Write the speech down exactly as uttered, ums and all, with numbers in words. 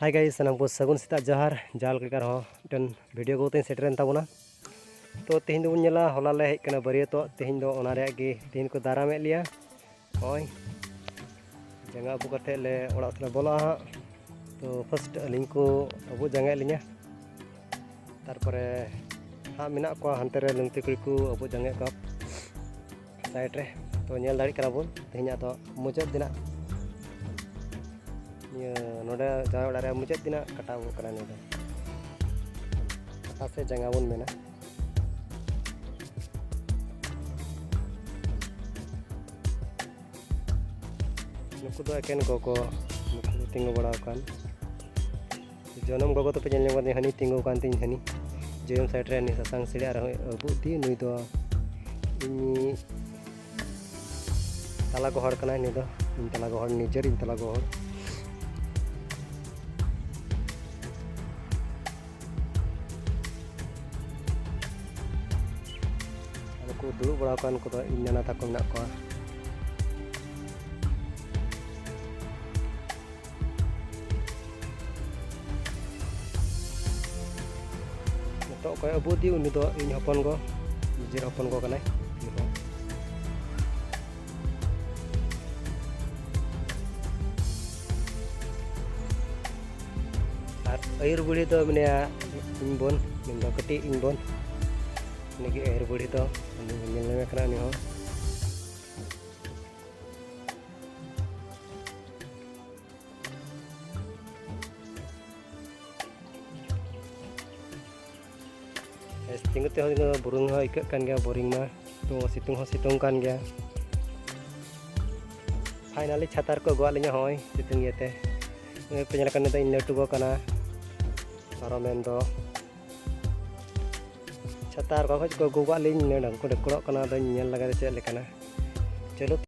Hi guys, ᱥᱟᱱᱟᱢ ᱠᱚ ᱥᱟᱹᱜᱩᱱ ᱥᱮᱛᱟᱜ ᱡᱚᱦᱟᱨ᱾ ᱡᱟᱦᱟᱸ ᱞᱮᱠᱟ ᱨᱮᱦᱚᱸ ᱢᱤᱫᱴᱮᱱ video ᱠᱚ ᱛᱤᱧ ᱥᱮᱴᱮᱨᱮᱱ ᱛᱟᱵᱚᱱᱟ᱾ ᱛᱚ ᱛᱮᱦᱮᱧ ᱫᱚᱵᱚᱱ ᱧᱮᱞᱟ, ᱦᱚᱞᱟ ᱞᱮ ᱦᱮᱡ ᱠᱟᱱᱟ ᱵᱟᱹᱨᱭᱟᱹᱛᱚᱜ, ᱛᱮᱦᱮᱧ ᱫᱚ ᱚᱱᱟ ᱨᱮᱭᱟᱜ ᱜᱮ ᱛᱮᱦᱮᱧ ᱠᱚ ᱫᱟᱨᱟᱢᱮᱫ ᱞᱮᱭᱟ᱾ ᱱᱚᱜᱼᱚᱭ ᱡᱟᱸᱜᱟ ᱟᱹᱵᱩᱜ ᱠᱟᱛᱮᱫ ᱞᱮ ᱚᱲᱟᱜ ᱥᱮᱫ ᱞᱮ ᱵᱚᱞᱚᱜᱼᱟ ᱦᱟᱸᱜ᱾ ᱛᱚ first ᱟᱹᱞᱤᱧ ᱠᱚ ᱟᱹᱵᱩᱜ ᱡᱟᱸᱜᱟᱭᱮᱫ ᱞᱤᱧᱟ, ᱛᱟᱨᱯᱚᱨᱮ ᱦᱟᱸᱜ ᱢᱮᱱᱟᱜ ᱠᱚᱣᱟ ᱦᱟᱱᱛᱮ ᱨᱮ ᱞᱩᱝᱛᱤ ᱠᱩᱲᱤ ᱠᱚ ᱟᱹᱵᱩᱜ ᱡᱟᱸᱜᱟᱭᱮᱫ ᱠᱚᱣᱟ side ᱨᱮ᱾ ᱛᱚ ᱧᱮᱞ ᱫᱟᱲᱮᱭᱟᱜ ᱠᱟᱱᱟ ᱵᱚᱱ ᱛᱮᱦᱮᱧᱟᱜ ᱫᱚ ᱢᱩᱪᱟᱹᱫ ᱫᱤᱱᱟᱜ, ᱱᱤᱭᱟᱹ ᱱᱚᱰᱮ ᱡᱟᱶᱟᱭ ᱚᱲᱟᱜ ᱨᱮᱭᱟᱜ ᱢᱩᱪᱟᱹᱫ ᱫᱤᱱᱟᱜ ᱠᱟᱴᱟ ᱟᱹᱵᱩᱜ ᱠᱟᱱᱟ ᱱᱤᱭᱟᱹ ᱫᱚ, ᱠᱟᱴᱟ ᱥᱮ ᱡᱟᱸᱜᱟ ᱵᱚᱱ ᱢᱮᱱᱟ᱾ ᱱᱩᱠᱩ ᱫᱚ ᱮᱠᱮᱱ ᱜᱚᱜᱚ, ᱱᱩᱠᱩ ᱠᱚ ᱛᱤᱸᱜᱩ ᱵᱟᱲᱟ ᱟᱠᱟᱱ᱾ ᱡᱚᱱᱚᱢ ᱜᱚᱜᱚ ᱫᱚᱯᱮ ᱧᱮᱞ ᱧᱟᱢ ᱠᱟᱫᱮᱭᱟ, ᱦᱟᱹᱱᱤ ᱛᱤᱸᱜᱩ ᱟᱠᱟᱱ ᱛᱤᱧ, ᱦᱟᱹᱱᱤ ᱡᱚᱭᱚᱢ side ᱨᱮ ᱦᱟᱹᱱᱤ ᱥᱟᱥᱟᱝ ᱥᱟᱹᱲᱤ ᱟᱨ ᱟᱹᱵᱩᱜ ᱫᱤ, ᱱᱩᱭ ᱫᱚ ᱤᱧ ᱛᱟᱞᱟ ᱜᱚᱦᱚᱲ ᱠᱟᱱᱟᱭ, ᱱᱩᱭ ᱫᱚ ᱤᱧ ᱛᱟᱞᱟ ᱜᱚᱦᱚᱲ, ᱱᱤᱡᱮᱨ ᱤᱧ ᱛᱟᱞᱟ ᱜᱚᱦᱚᱲ᱾ ᱟᱫᱚ ᱠᱚ ᱫᱩᱲᱩᱵ ᱵᱟᱲᱟ ᱟᱠᱟᱱ ᱠᱚᱫᱚ ᱤᱧ ᱱᱟᱱᱟ ᱛᱟᱠᱚ ᱢᱮᱱᱟᱜ ᱠᱚᱣᱟ᱾ ᱱᱤᱛᱚᱜ ᱚᱠᱚᱭ ᱟᱹᱵᱩᱜ ᱫᱤ, ᱩᱱᱤ ᱫᱚ ᱤᱧ ᱦᱚᱯᱚᱱ ᱜᱚ, ᱱᱤᱡᱮᱨ ᱦᱚᱯᱚᱱ ᱜᱚ ᱠᱟᱱᱟᱭ ᱩᱱᱤ ᱦᱚᱸ᱾ ᱟᱨ ᱟᱹᱭᱩᱨ ᱵᱩᱲᱦᱤ ᱫᱚ ᱢᱮᱱᱟᱭᱟ ᱤᱧ ᱵᱳᱱ, ᱢᱮᱱᱫᱚ ᱠᱟᱹᱴᱤᱡ ᱤᱧ ᱵᱳᱱ, ᱩᱱᱤᱜᱮ ᱟᱹᱭᱩᱨ ᱵᱩᱲᱦᱤ ᱫᱚ, ᱩᱱᱤ ᱧᱮᱞ ᱧᱟᱢᱮ ᱠᱟᱱᱟ ᱩᱱᱤ ᱦᱚᱸ᱾ ᱵᱮᱥ, ᱛᱤᱸᱜᱩ ᱛᱮᱦᱚᱸ ᱵᱩᱨᱩ ᱦᱚᱸ ᱟᱹᱭᱠᱟᱹᱜ ᱠᱟᱱ ᱜᱮᱭᱟ, boring ᱢᱟ᱾ ᱛᱚ ᱥᱤᱛᱩᱝ ᱦᱚᱸ ᱥᱤᱛᱩᱝ ᱠᱟᱱ ᱜᱮᱭᱟ᱾ Finally ᱪᱷᱟᱛᱟ ᱨᱮᱠᱚ ᱟᱹᱜᱩᱣᱟᱫ ᱞᱤᱧᱟ, ᱦᱚᱸᱜᱼᱚᱭ ᱥᱤᱛᱩᱝ ᱤᱭᱟᱹᱛᱮ᱾ ᱱᱚᱜᱼᱚᱭ ᱯᱮ ᱧᱮᱞ ᱠᱟᱱ ᱱᱤᱛᱚᱜ ᱤᱧ ᱞᱟᱹᱴᱩ ᱜᱚ ᱠᱟᱱᱟ, ᱯᱟᱨᱚᱢᱮᱱ ᱫᱚ᱾ ᱪᱷᱟᱛᱟ ᱟᱨ ᱚᱠᱟ ᱠᱷᱚᱡ ᱠᱚ ᱟᱹᱜᱩ ᱠᱟᱜ ᱞᱤᱧ, ᱱᱚᱰᱮ ᱠᱚ ᱰᱟᱹᱠᱩᱲᱚᱜ ᱠᱟᱱᱟ, ᱟᱫᱚᱧ ᱧᱮᱞ ᱞᱟᱜᱟ ᱪᱮᱫ ᱞᱮᱠᱟᱱᱟ᱾ ᱪᱚᱞᱚ